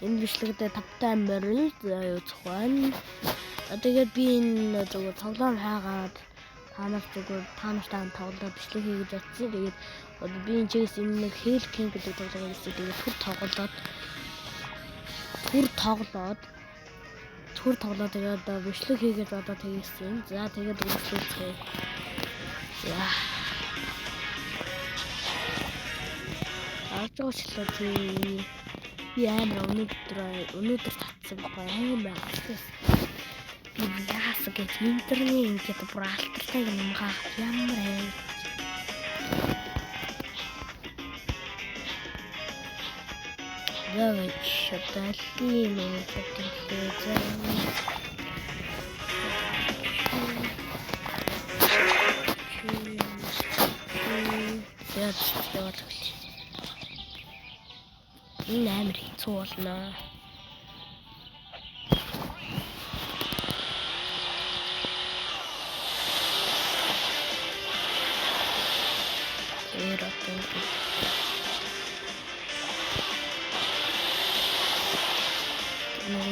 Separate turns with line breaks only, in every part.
Энэ бичлэгтээ тавтай морил үзэх байна. Тэгээд би энэ зүгээр тоглоом хайгаад та нар зүгээр та нартай тоглоод бичлэг хий гэж бодсон. Тэгээд одоо би энэ чигээс энэ нэг Hell King гэдэг тоглоом хийсэн. Тэгээд түр тоглоод тэгээд одоо бичлэг хий гэж одоо тэгсэн. За тэгээд үргэлжлүүлцгээе. За. Арж байгаа тий. Би амар өнөөдөр татсан байхгүй амар алтай. Би яасан гэж интернет ингээд бүр алтартай юм гаа ямар амар. Давай шатали мэн шатали. За яваад эхэлье. Энэ амар хэцүү болно. Тэр одоо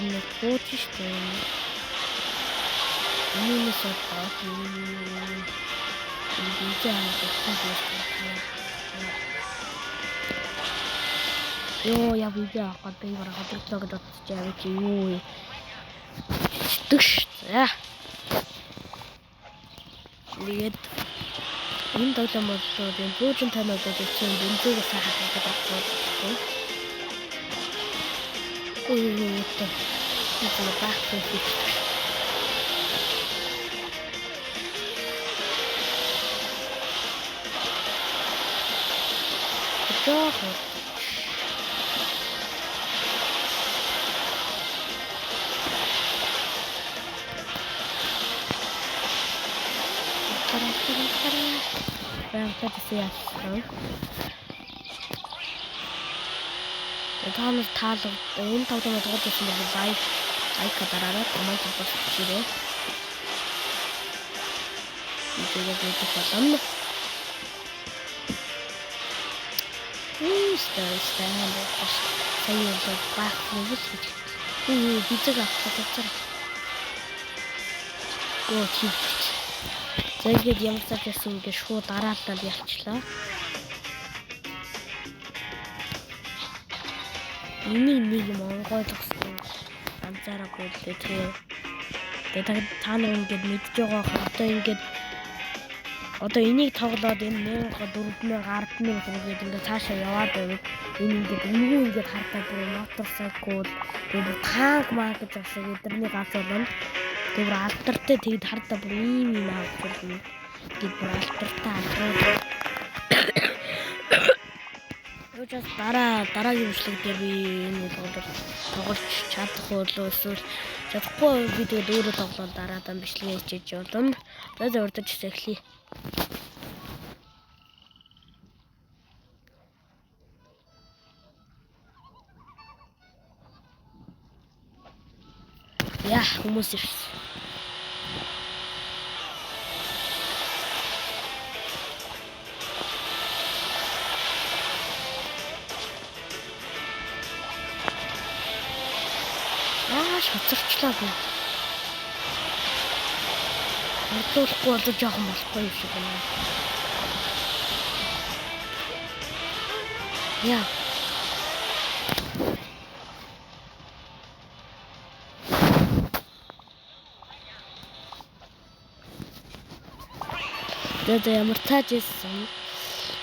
нэг бууж штэ. Үүнээс одоо энэ бийзээ амар хэцүү. Йоо я бийзээ авах би бараг хотлоо гэж бодож байгаа чи юу вэ? Чдэгш. За. Тэгээд энэ тоглоом бол энэ пүүжин тань бол үсэн бензийг сайхан болгоод авах болтой. Үгүй би зүгээр баах хийчих. Жоохон баярлалаа яасан. Та нар таалаг энэ тоглоомыг тоглож байсан бол лайк дараарай, коммент бас бичээрэй. Тэгээд мэдэх болно. Үстэй бас сая бол баах юм хийж. Үу бизэг авах гэж. Гоо чи. За ингээд ямар цаг яасан ингээд шууд дараалал ялчлаа. Энийг нэг юм онгойлгосон анзаараагүй л дээ тэгээ. Тэгээд та нар ингээд мэдж байгаа хаа одоо ингээд одоо энийг тоглоод энэ 1000 4000 10000 гэдэг ингээд цаашаа яваад байвал энэ ингээд үнгүй ингээд хардаа бүр моторсайкл тэгээд бүр танк маа гэж бас эдэрнийг авч болно. Тэгээд бүр алдартай тэгэд хардаа бүр ийм юм авч болно. Тэгээд бүр алдартай алдруу. Юучаас дараагийн бичлэг дээр би энэ болгоор тоглож чадах уу эсвэл чадахгүй би тэгээд өөрөө тоглоод дараадаа бичлэг хийчихэж болно. За урдч эхлэе. Яа хүмүүс ирсэн. Аа шоцорчлаа би. Хурдлуулахгүй бол жоохон болохгүй юм шиг байна. Яа. Тэгээд ямар тааж ирсэн.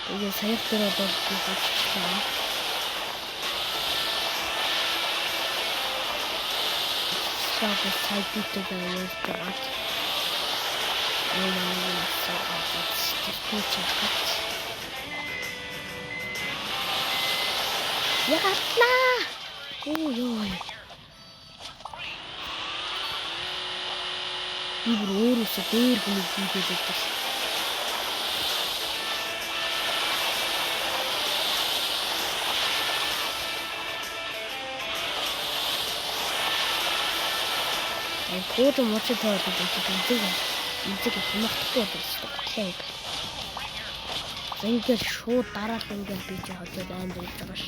Тэгээд саях дээр бол би хожчихлаа. Сая сая битэд явж байгаа. Ягатлаа. Оо ёо. Би бүр өөрөөсөө дээр хүнийг хийгээд байдаг. Пууж муучид тоолоод байдаг. Эзэг хямхдахгүй болсон шүү дээ. За ингээд шууд дараал ингээд би чи хожоод аймд ирж байгаа ш.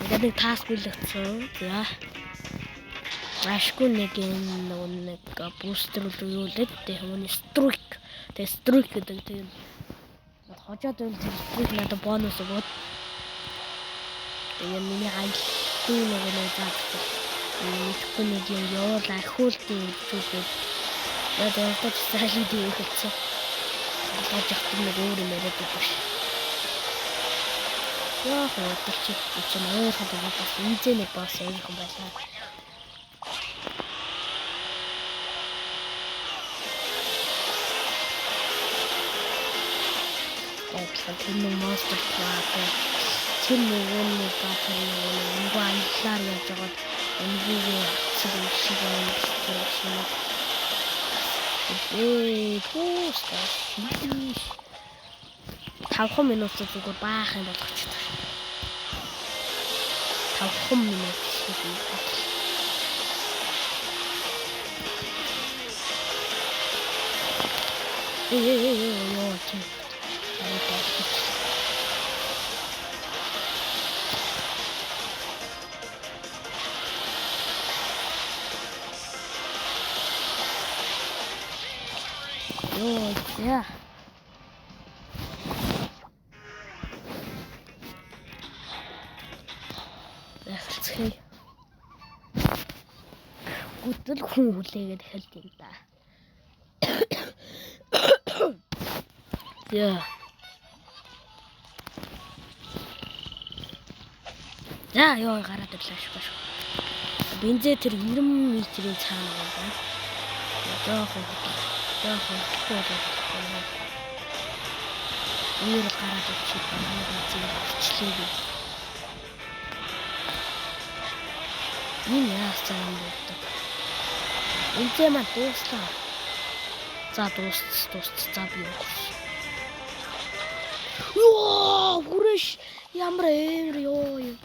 Ингээд нэг таск бүлэгдсэн. За. Ашгүй нэг юм нэг бустер юу лээ тэ хүмүүний streak. Тэгээ streak гэдэг тийм хожоод байвал тэр streak надад бонус өгөөд. Тэгээ миний аяллаа нэг нэг заасан. Мэдхгүй нэг юм явуул архиултын зүйлүүд. Яг одоо цаашид эхэлсэн. Болгож явах нэг өөр юм яриад байдаг ш. Яа хөөдөлч чинь ойрхон байгаа бас ийзээ нэг босс ойрхон байлаа. Тэр нэг монстр плаа. Тэр нөгөө нэг тэр нөгөө нэг аяллаар явж байгаад энэгээ авсан юм шиг байна тэр шиг. Эй, пүүста. 5 минут зүгээр баах юм болгочихдог. 5 минут шиг юм. Эй, ёо, чи. Йоо, за. Эхэлцгээе. Гүтэл хүн хүлээгээд эхэлт юм да. За. За, ёо гараад ирлээ шүү. Бензээ тэр 90 метрийн цаана байгаа. Жоохон жоохон болоод байна. Өөр гараад ирчих байна. Бензээ авчлээ би. Энэ яасан юм бэ? Бензээ маань дууслаа. За дуусц. За би явах. Йоо, хүрээш ямар амар ёо юм.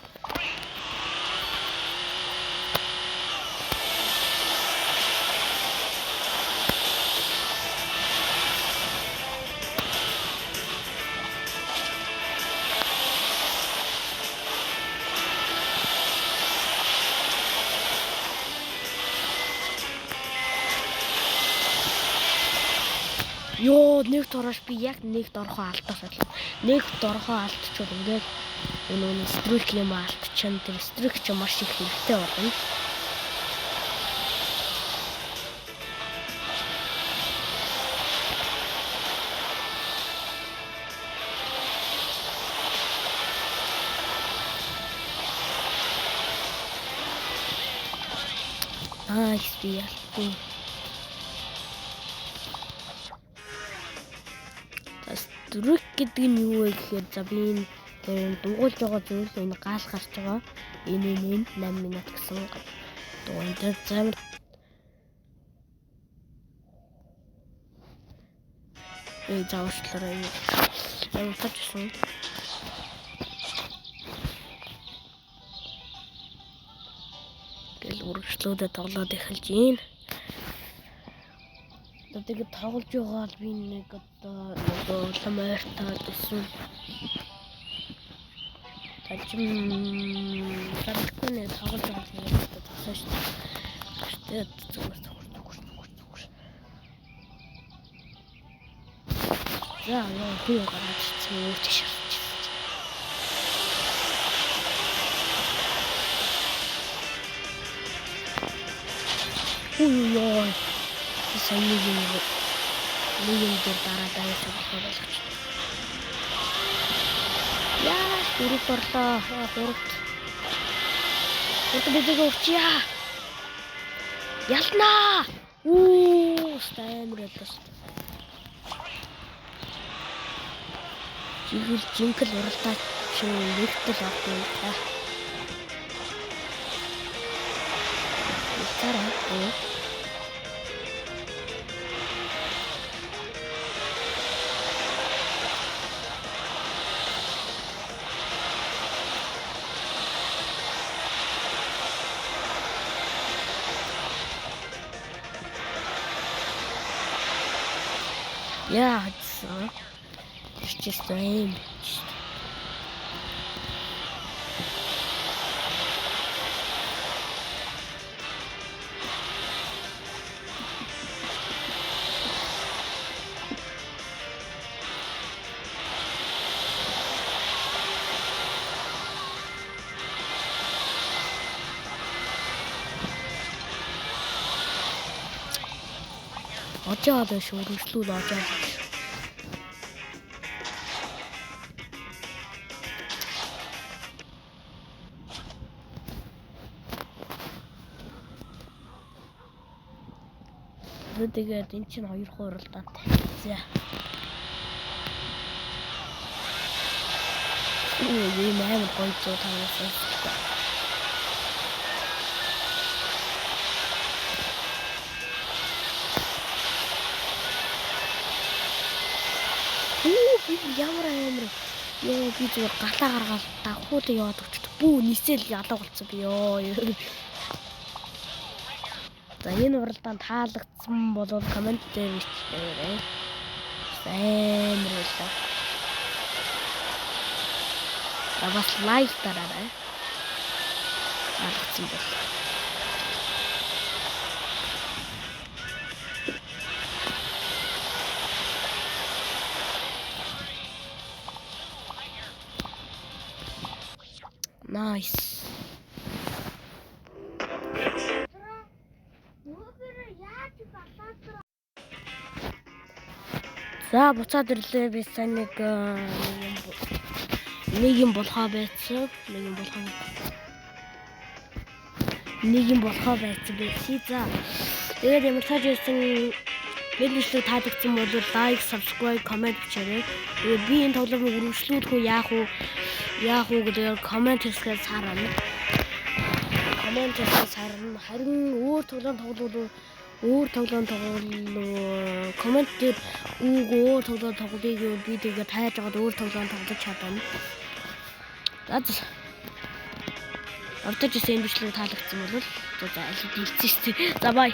Йоо, нэг дорош би яг нэг дорхоо алдах бодлоо. Нэг дорхоо алдчихвал ингээд энэ стрик юм алдчихна. Тэр стрик ч маш их хэрэгтэй болно. Аа, би ялгүй. Стрик гэдэг нь юу вэ гэхээр за би энэ тэр дугуйлж байгаа зүйл энэ гаал гарч байгаа. Энэ 8 минут гэсэн дугуй. Тэр замар зааварчлаарай. Ямар тажсан. Тэгэл үргэлжлүүлээд тоглоод эхэлж байна. Тэгээд тоглож байгаа л би нэг одоо улам ойртоод эсвэл тажим задгүй нэг тоглож байгаа л нэг одоо зогсоо шүү дээ. Гэхдээ зүгээр. За яа хүү гараад ирсэн өөр тийш харчихсан. Үу ёо. Сайн нэг юм дээр дараа дайрах болгочих. Яа, дөрөвт орлоо. Гуравт. Одоо бид өвчье. Ялнаа. Үу, амар яллаа шүү. Жигэл жинкл уралдаа чинь нэгтэл орд юм та. Цараа. Яа, it's just aim. Ожоо л шүү, өргөжлүүл ожоо. Тэгээд эн чинь хоёр хуралдаантай. За. Ийм амар гоё зүү таасан. Үу би ямар амар. Йоо би зүгээр галаа гаргаал давхуулаа яваад өчт. Бүү нисэл ялаа болцсон би ёо. За энэ уралдаан таалагдсан бол коммент дээр бичээрэй. Амар байлаа. За бас лайк дараарай. Таалагдсан бол. Nice. За буцаад ирлээ. Би сайн нэг юм болохоо байцсан. Нэг юм болохоо байцсан байсан. За тэгээд ямар тааж ирсэн бичлэг таалагдсан бол лайк, subscribe, comment бичээрэй. Тэгээд би энэ тоглоомыг үргэлжлүүлэх үү яах уу гэдэг коммент хэсгээр сарна. Коммент хэсгээр сарна. Харин өөр тоглоом тоглоулвал өөр тоглоом тоглоул коммент дээр үг өөр тоглоом тоглоё гэвэл би тэгээд хайж аваад өөр тоглоом тоглож чадна. За Ордож исэн энэ бичлэг таалагдсан бол за аль дэлцэн шүү дээ. За бай.